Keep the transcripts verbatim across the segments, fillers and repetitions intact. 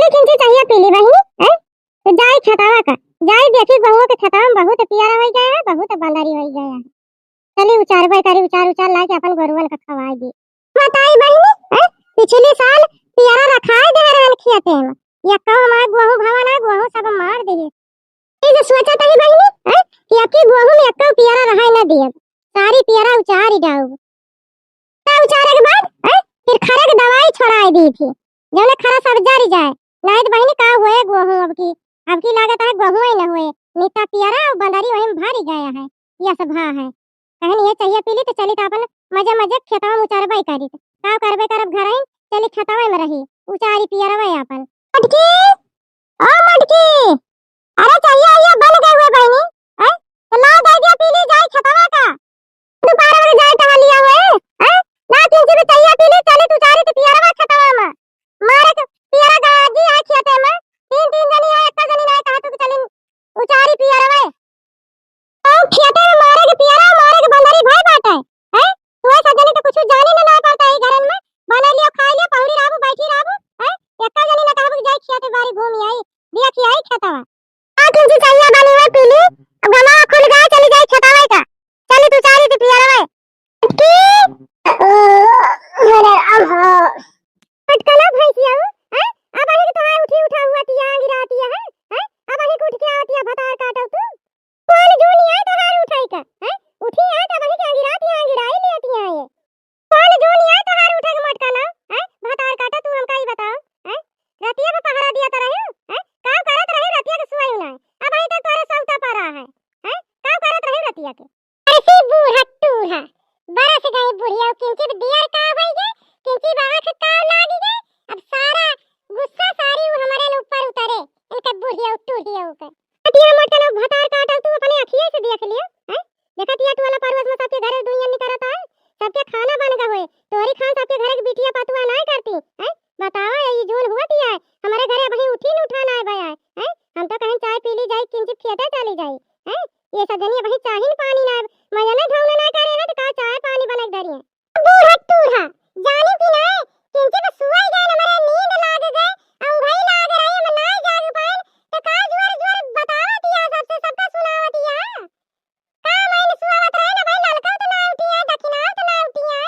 लेकिन जे चाहिए पीली बहिनी, हैं? तो जाई खेतवा का, जाई देखी गोहुआ के खेतवा में बहुत पियरा होइ गया है, बहुत बंदरी होइ गया है। चली उचारबे करी, उचार उचार लाके अपन गोरुअन का खवाई दी। बताई बहिनी, हैं? पिछली साल पियरा रखाई दे रहन खेते में, यक्का हमार गोहूँ भवा ना, गोहूँ सब मार दिए। ई जो सोचत हई बहिनी, हैं, कि अबकी गोहूँ में एक्को पियरा रहै न दियब, सारी पियरा उचारि डाउब। त उचारे के बाद, हैं, फिर खरे के दवाई छोड़ाइ दी थी, जौने खरा सब जरि जाए। नाहीं त बहिनी का होए गोहूँ अबकी, अबकी लागत है गोहूँ ही न होए, नित्ता पियरा अउर बंदरी वही में भरि गया है, यस भा है। कहन ये चाहिए पीली त चली त अपन मजे मजे खेतवा में उचारबे करी, त का करबे करब घरहिन, चली खेतवा में रही, उचारी पियरबे अपन। मटकी, ओ मटकी, अरे चाहिए आइए बन गए हुए बहिनी, हैं? तो ला दे दिया पीली जाई खेतवा का। दोपहर में जाए टहलिया हुए, हैं? ला तीन से चाहिए पीली, चली तू चारी तो पियरवा खेतवा में। मारे के पियरा गाजी है खेते में, तीन तीन जनी है, एक जनी नहीं कहा तू चली उचारी पियरवा। तो खेते में मारे के पियरा, मारे के बंदरी भय बाटे, हैं? तू ऐसा जनी तो कुछ जानी ना, ना पड़ता है घरन में, बने लियो, खाई लियो, पहुड़ी रहबू, बैठी रहबू, हैं? एक्का जनी ना कहबू कि जाई खेते बारी घूमी आई, देखी आई खेतवा। आ तुलसी चैया बनी हुई पीली, अब गमा खुल गया, चली जाई खेतवा का, चली तू चारी तो पियरवा। की? अरे, अब हाँ। पटकला भैंसिया, हैं? अब अही के तोहार उठी उठा हुआ तिया, गिरा तिया है, हैं? अब अही के उठ के आवतिया भतार काटो तू। कौन जूनी आए तोहार उठाई का, हैं? उठी आए तब अही के गिरा तिया, गिराई लिया तिया ये। कौन जूनी आए तोहार उठा के मटका ना, हैं? भतार काटो तू हमका ही बताओ, हैं? रतिया पे पहरा दिया तो रहे, हैं? का करत रहे रतिया के सुआई ना, अब अही तक तोरे सौता परा है, हैं? का करत रहे रतिया के? अरे बूढ़ा टूढ़ा, बरस गई बुढ़िया, किंचित दियर का होई गे, किंचित आँख का लागी गे, अब सारा गुस्सा सारी वो हमारे ऊपर उतरे, इनके बुढ़िया टूढ़िया के। अतिया मोटका लोग भतार काटल, तू अपने अखिए से देख लियो, हैं? देखत या टोला पड़ोस में सबके घरे दुनिया निकरत है, सबके खाना बन गए, तोरी खान सबके घरे के बिटिया पतुआ नाय करती, हैं? बताओ, ये जून हुआ दिया है, हमारे घरे अबही उठी न उठा नाय बया है, हैं? हम तो कहें चाय पी ली जाई, किंचित खेते चली जाई, हैं? ये सब जनी अबही चाही न पानी ना, मजने धौने ना करे हैं, तो का चाय पानी बना के धरी है? बूढ़ा टूढ़ा, जानी कि ना, किंचित सुआई गए, हमारे नींद लाग गए, औंघई लाग रही, हम ना जाग पाए, तो का जोर जोर बतावत या, सबसे सबका सुनावत या? का माइन सुआवत रहे ना भाई, ललका तो ना उठी है, दक्षिणा तो ना उठी है,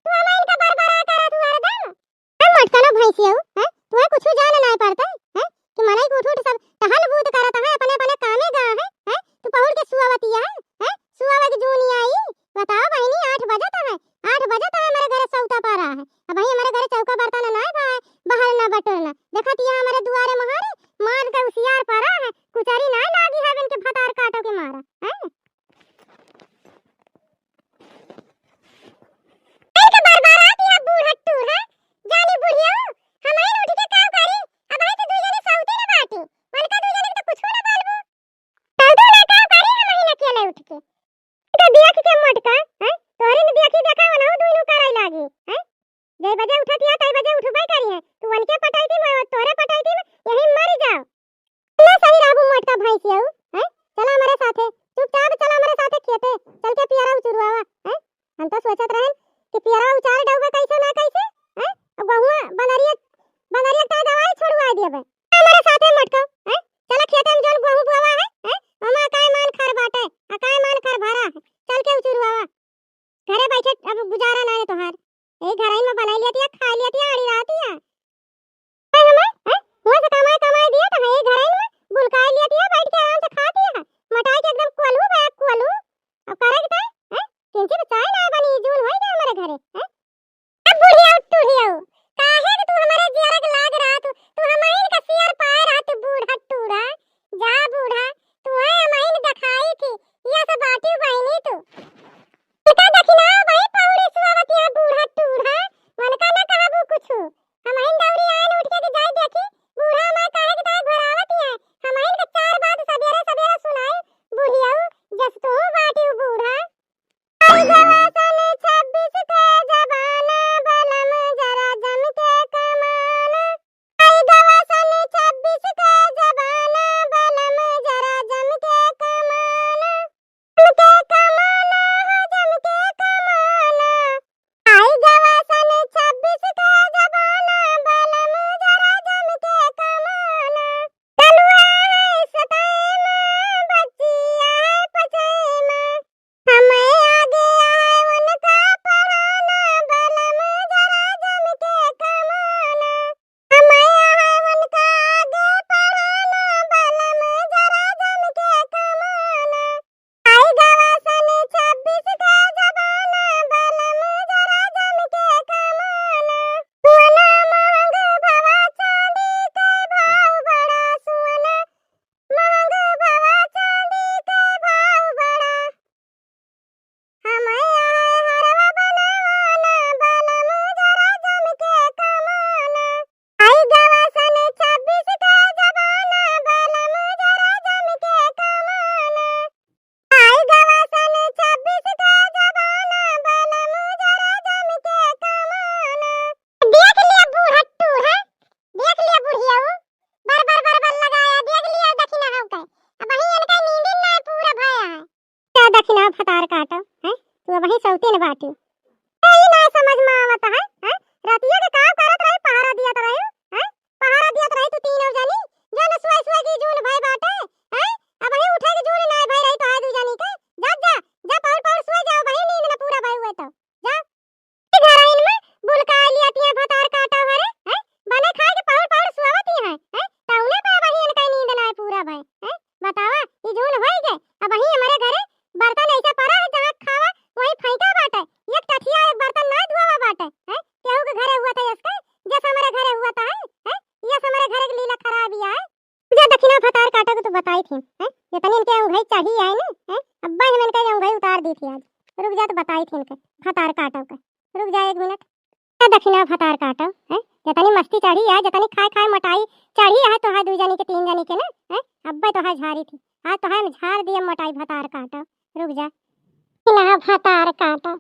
तू हमारे इनका बरबरा करत हुआ हरदम। हम मटकलो भैंसियो, हैं? तुम्हें कुछ जान नाय पड़ता, हैं? कि मनई के उठ उठ सब टहल बूत करत है, अपने अपने कामे गा है, हैं? तू पहुड़ के सुआवतिया है, हैं? सुआवे के जूनी आई, बताओ बहिनी, आठ बजत है, आठ बजत है, हमारे घरे सौता परा है, अब भाई हमारे घरे चौका बर्तन ना है, बाहर ना बटोरना, देखत या हमारे दुआरे महारे मार के उसियार परा है, कुचरी ना लागी है इनके भतार काटो के मारा, हैं? इनके बरबरात या बूढ़ा टूढ़ा, जानी बुढ़ियो, हमरे उठ के का करी? अब है तो दू जने सौते न बाटी, उनका दू जने के तो कुछो न बोलबो। सौते न का करी, हम ही न अकेले उठ के। इनका दिया की के मोटका, हैं? तोहरे न दिया की देखा, वनहु दुइनु कराई लागी, हैं? जय बजे उठत या, तय बजे उठबे करी है। तू उनके पटाई थी, मैं तोहरे पटाई थी, मैं यही मर जाओ। ना सही रहबू मोटका भैंसिया, हैं? चला हमरे साथे, चुपचाप चला हमरे साथे खेते, चल के पियरा उचुरवावा, हैं? हम तो सोचत रहन कि पियरा उचार डउबे कैसे ना कैसे, हैं? अब गहुआ बनरिया, बनरिया का दवाई छोड़वा दियबे। हमरे साथे मोटका, हैं? चला खेते में जौन गहूँ बोवा है, हैं? ओमा काय मान खर बाटे, आ काय मान खर भरा है, चल के उचुरवावा। घरे बैठे अब गुजारा ना है तोहार। यही घरइन में बनाई लियतिया, खाई लियतिया, अड़ी रहतिया। हैं हमें, हैं? हुआँ से कमाए, कमाए दिया तो है, यही घरइन में बुलकाई लियतिया, बैठ के आराम से खातिया। मोटाई के एकदम कोल्हू बा, कोल्हू। अब करे के ताई, हैं? किंची में चाय ना बनी, जून होई गया हमारे घरे, हैं? अब बुढ़िया, टुढ़िया, काहे के तू हमारे जियरा के लाग रहा, तू, तू हमारे इनका भतार काटो, हैं? तू अबहीं सौतीन बाटी। ए, ई ना समझ में आवत है, हैं? रतिया के काम करत रही, पहरा दियत रही, हैं? पहरा दियत रही तू तीनों जनी, जौन सुअइ सुअइ की जून भय बाटे, हैं? अबहीं उठे के जून ना भय रही तोहार दुइ जनी के। जा, जा, जा, पहुर पहुर सुअइ जाओ, अबहीं नींद न पूरा भय हुए तो। जा। घरइन में बुलकाइ लियत हैं भतार काटो हरे, हैं? बने खाए के पहुर पहुर सुअवत ही हैं, हैं? तौने पे अबहीं इनका नींद ना पूरा भय, हैं? बतावा, ई जून होई गए, अबहीं हमरे घरे बर्तन ऐसा परा है, जहाँ खावा वहीं फेंका बाटे, एक टठिया एक बर्तन ना धोवा बाटे, हैं? केहू के घरे हुआ था इसके, जस हमरे घरे हुआ था है, हैं? यस हमरे घरे के लीला खराब ही है। रुक जा दखिना भतार काटो के तो बताई थी, हैं? जतनी इनके अंगई चढ़ी आए ना, हैं? अब्बा हम इनके अंगई उतार दी थी आज। रुक जा तो बताई थी इनके भतार काटो के। रुक जा एक मिनट। ए दखिना भतार काटो, हैं? जतनी मस्ती चढ़ी आए, जतनी खाए खाए मोटाई चढ़ी आए तोहार दुइ जनी के, तीन जनी के ना, हैं? अब्बा तोहार झारी थी। आज तोहार हम झार दिया मोटाई भतार काटो। रुक जा। दखिना भतार काटो।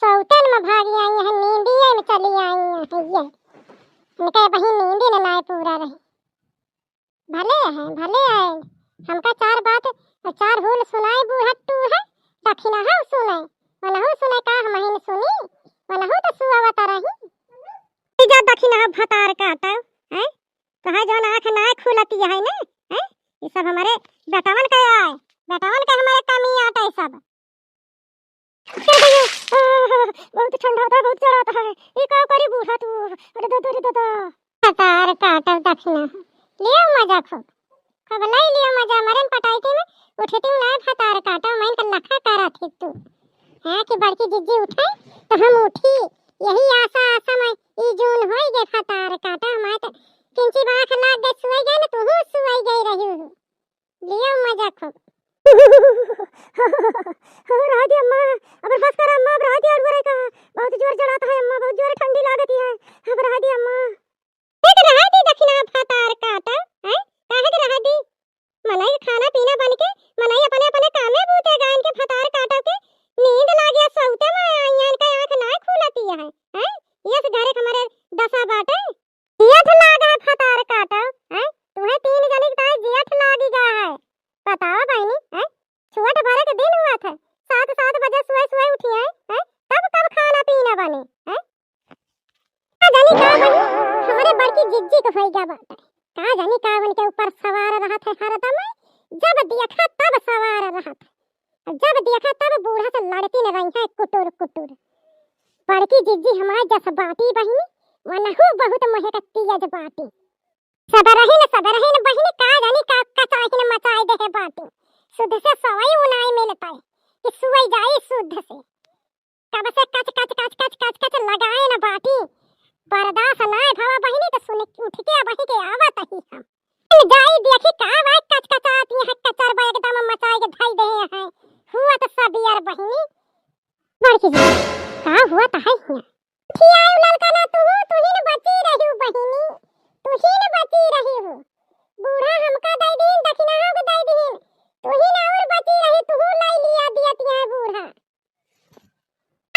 सौतन में भागी आई हैं, नींदिये में चली आई हैं ये। इनके अबहीं नींदी न नाय पूरा रही। भले हैं, भले हैं। हमका चार बात, चार हुल सुनाए बूढ़ा टूढ़ा, दखिनहू सुने, वनहू सुने का हमहिन सुनी, वनहू तो सुअवत रही। ई जा दखिनहा भतार काटो, हैं? तोहार जौन आँख नाय खुलती है ने, हैं? ई सब हमरे बेटवन के आए, बेटवन के हमरे कमी आटे सब। ए भैया, आह, बहुत ठंडा होता है, बहुत जड़ाता है। ये का करी बूढ़ा तू? अरे दादा, अरे दादा। भतार काटो दखिना। लियो मजा खूब। खूब लई लियो मजा। मरन पटाई के में उठती हूँ ना भतार काटो, मैं इनका लखा करा थी तू। हाँ कि बड़की जिज्जी उठे तो हम उठी। यही आशा, आशा में ई जून होई गए भतार काटो। हमारे तो किंची बाँख लाग गए, सुई गए ना, तू सुई गई रही हो। लियो मजा खूब। रह दे अम्मा, अब बस कर अम्मा, अब रह दे, और बुराई का बहुत जोर जड़ाता है अम्मा, बहुत जोर ठंडी लागती है, अब रह दे अम्मा। एक रह दे दखिना भतार काटो, हैं? काहे के रह दी? मनई खाना पीना बन के, मनई अपने अपने कामे बूते गाइन के भतार काटो के नींद लागे, सौते में आइयन के आँख ना खुलती है, हैं? यस घरे के हमारे दशा बाटे। जियत लागा भतार काटो, हैं? तुहे तीन जनी के ताई जियत लागी गा है। बताओ बहिनी, हैं? छोट भरे के दिन हुआ था, सात सात बजे सुबह सुबह उठी हैं, हैं? तब कब खाना पीना बने, हैं? का जानी का बनी, हमरे बड़की जिज्जी के होई गा बाटे। का जानी का उनके ऊपर सवार रहत है हरदम, जब देखा तब सवार रहत है। जब देखा तब बूढ़ा से लड़ती न रही है कुटुर कुटुर। बड़की जिज्जी हमार जस बाटी बहिनी, वनहू बहुत मोहे के तेज बाटी। सबरहिन, सबरहिन बहिनी का जानी का कचाहिन मचाए देहे बाटी। सुध से सवई उनाई मिलता है कि सुई जाई सुध से। कब से कच, कच, कच, कच, कच, कच लगाए न बाटी। बर्दाश्त नाय भवा बहिनी तो सुन उठ के अबही के आवत ही हम। जाई देखी का भाई कचकचाती है, कचर बा एकदम मचाई के धई दे हैं। हुआ तो सब यार बहिनी। बड़की जी, का हुआ तो है हियां? उठी आयो ललका ना तू, तू ही न बची रही बहिनी, तू ही न बची रही। बूढ़ा हमका दई दीन, दखिनहा के दई दीन, तू ही न और बची रही, तू लाई लिया दियत है बूढ़ा।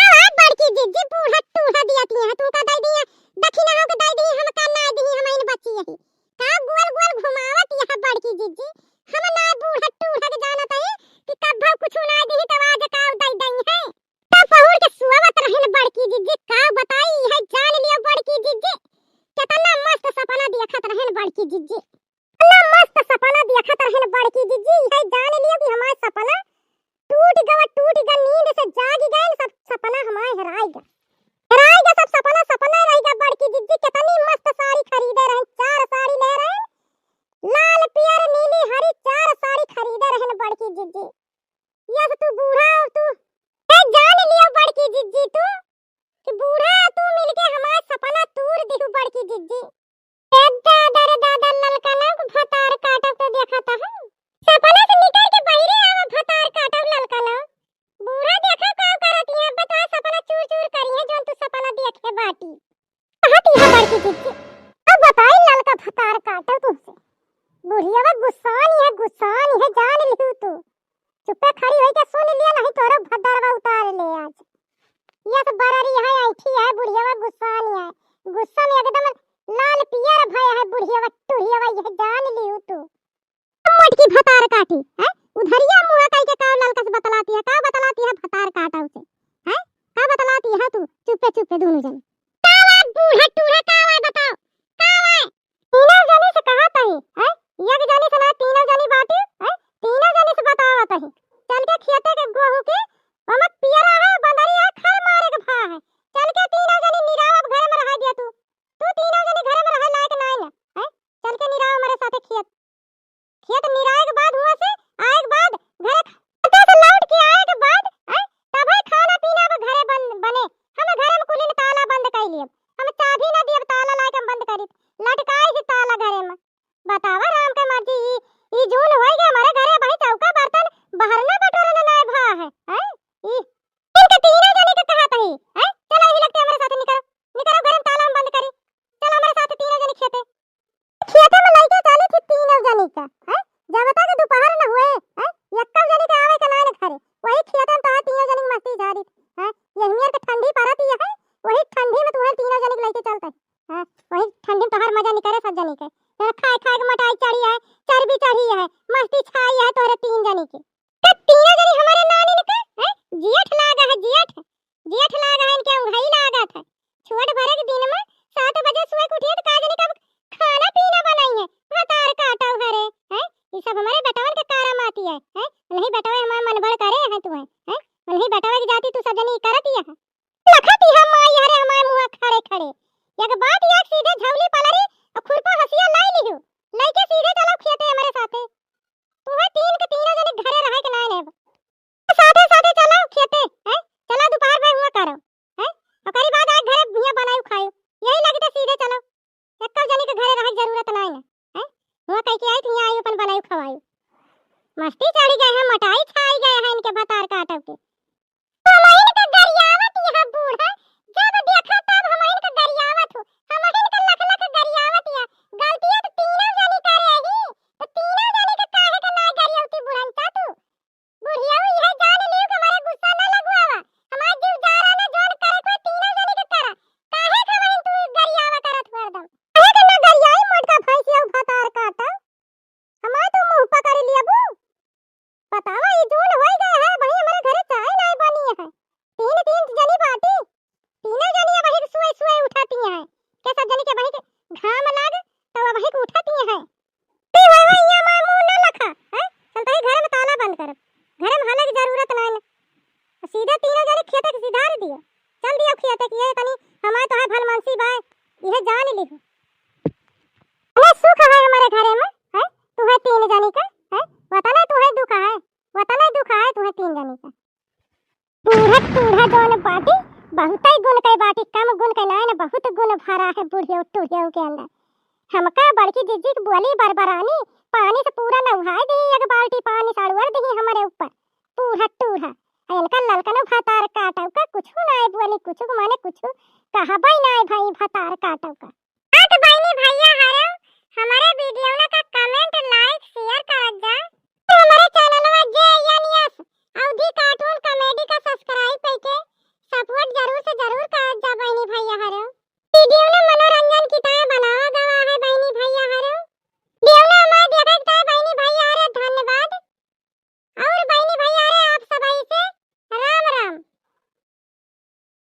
अब बड़की जिज्जी बूढ़ा टूढ़ा दियत है, तू का दई दिया, दखिनहा के दई दी, हम का ना दी, हम इन बची यही। का गोल गोल घुमावत यह बड़की जिज्जी, हम ना बूढ़ा टूढ़ा के जानत है कि कब कुछ ना दी तो आज का दई दई है। तब पहुड़ के सुअवत रहन बड़की जिज्जी, का बताई है, जान लियो बड़की जिज्जी, कितना मस्त सपना देखत रहन बड़की जिज्जी। इतना मस्त सपना देखत रहन बड़की जिज्जी, है जान लियो कि हमार सपना टूट गवा, टूट गवा, नींद से जाग गए, सब सपना हमार हेराई गवा, हेराई गवा, सब सपना सपना रह गवा। बड़की जिज्जी कितनी मस्त साड़ी खरीदे रहन, चार साड़ी ले रहन, लाल पियर नीली हरी चार साड़ी खरीदे रहन बड़की जिज्जी। यस तू बूढ़ा हो तू, ए जान लियो बड़की जिज्जी तू कि बूढ़ा तू मिलके हमार सपना तूर दिहु बड़की जिज्जी। ए दादा रे दादा, ललका ना भतार काटब तो देखत है। सपना से निकल के बहिरे आवा, भतार काटब ललका ना। बूढ़ा देखा का करत है, अब तो सपना चूर चूर करी है, जौन तू सपना देखे बाटी। कहत है बड़की जिज्जी, अब बताई ललका भतार काटब तुमसे। बुढ़िया गुस्सानी है, गुस्सानी है, जान लिहू तू। चुप्पे खड़ी होई के सुन लिया, नहीं तोरो भदरवा उतार ले आज। यस बररी है, ऐठी है, बुढ़िया गुस्सानी है। गुस्सा में एकदम लाल पियर भय है बुढ़िया, टुढ़िया, यह जान लिहू तू। मोटकी भतार काटी, हैं? उधरिया मुँह कई के का ललका बतलाती है, का बतलाती है भतार काटउ से? हैं? का बतलाती है तू चुप्पे चुप्पे दुनू जनी? का बात बूढ़ा टूढ़ा, का बात बताओ? का बात? तीनों जनी से कहत हई, हैं? एक जनी से ना, तीनों जनी बाटी, हैं? तीनों जनी से बतावत हई। चल के खेते के गोहूँ के, ओमे पियरा है, बंदरी है, खर मारे के भा है। चल के तीनों जनी निराव, अब घरे में रहा दिया तू। तू तीनों जनी घरे में रहे लायक नाई ना, हैं? चल के निराव हमरे साथे खेत। खेत निराए के बाद हुआँ से आए के बाद घरे खेते से लौट के आए के बाद, हैं, तबै खाना पीना अब घरे बन-, बने। हम घरे में कुलिन ताला बंद कइ लियब। हम चाभी ना दियब, ताला लाइके हम बंद करित। लटकाई ही ताला घरे में। बतावा राम के मर्जी, ई, ई जून होइ गए हमरे घरे अबहीं चौका बर्तन बहरना बटोरना नाय भा है, हैं? ई इनके तीनों जनी के कहत हई, हैं? चला यही लगते हमरे साथे निकरो, निकरो घरे में ताला हम बंद करी। चला हमरे साथे तीनों जनी खेते। खेते में लइके चली थी तीनों जनी का, हैं? जब तक दोपहर न हुए, हैं? यक्का जनी के आवे के नाय न घरे, वही खेते में तोहार तीनों जनी के मस्ती झारी, हैं? यही मेर के ठंडी परत ही है, वही ठंडी में तुम्हें तीनों जनी के लइके चलते, हैं? वही ठंडी में तोहार मजा निकरे सब जनी के। जरा खाए खाए के मोटाई चढ़ी है, चर्बी चढ़ी है, मस्ती छाई है तोहरे तीन जनी के। का तीनों जनी हमरे नानिन का, हैं? जेठ लागा है, जेठ। जेठ लागा है, इनके उंघई लागत है। छोट भरे के दिन में सात बजे सोए के उठिए तो का जनी कब खाना पीना बनाई है। भतार काटउ हरे, हैं? ई सब हमरे बेटवन के कारा माती है, हैं? नहीं बेटवे हमार मन भर करे है तू, हैं? नहीं बेटवे की जाति तू सब जनी करत ही है। लखत ही हम माई हरे हमार मुँह खड़े खड़े। एक बात एक सीधे झौली पलरी और खुरपा हंसिया लाई लिहू। लइके सीधे चलो खेते हमरे साथे। तुम्हें तीन के तीनों जने घरे रहे के नाय लेब। साथे साथे चलो खेते, हैं? चलो दोपहर में हुआ करो, हैं? ओकरी बाद आए घरे भुइयां बनाई खायो। यही लगी तो सीधे चलो। एक्को जनी के घरे रहे के जरूरत नाय ना, हैं? हुआ कह के आई तो यहाँ आई अपन बनाई खवाई। मस्ती चढ़ी गए हैं, मोटाई छाई गए हैं इनके भतार काटब के। हमहिन के गरियावत यहाँ बूढ़ा, जब देखा तब हमहिन के गरियावत हो, हमहिन के लख लख गरियावत यहाँ। गलतिया तो तीनों जनी करे ही, तो तीनों जनी के काहे के नाय गरियावती बुढ़नचा तू? बुढ़िया इहे जान लियो कि हमारे गुस्सा ना लगवावा, हमार जीव जारा ना जोन करे कोई तीनों जनी के करा। काहे के हमहिन तू गरियावा करत हो हरदम? काहे के ना गरियाई मोटका भैंसिया भतार काटा? हमार तो मुंह पकड़ लिया बू। बतावा, ई जून होई गए है, वही हमारे घरे चाय नाय बनी है। तीन, तीन जनी बाटी, तीनों जनी अबहिक सुए सुए उठती हैं। के सब जनी के अबहिक घाम लाग, तो अबहिक उठती हैं। ती होय होय, यहाँ मार मुंह ना लखा, हैं? चल, तही घर में ताला बंद कर, घर में हाले की जरूरत नाय न। सीधे तीनों जनी खेते के सिधार दियो, चल दियो खेते की, ये तनी हमार तोहार भलमानसी बाय, यह जान लिहू। अरे सुख है हमारे घरे में, हैं? तुम्हें तीन जनी का, हैं? वतने तुम्हें दुख है, वतने दुख है तुम्हें तीन जनी का। बूढ़ा टूढ़ा जौन बाटी, बहुतै गुण के बाटी, कम गुण के नाय न, बहुत गुण भरा है बुढ़ियो टूढ़ियो के अंदर। हमका बड़की जिज्जी के बोली बरबरानी, पानी से पूरा नउहाय दी, एक बाल्टी पानी से अड़ुअर दी हमरे ऊपर। बूढ़ा टूढ़ा, आ इनका ललकनो भतार काटउ का कुछु नाय बोली, कुछु माने कुछु कहबै नाय भाई भतार काटउ।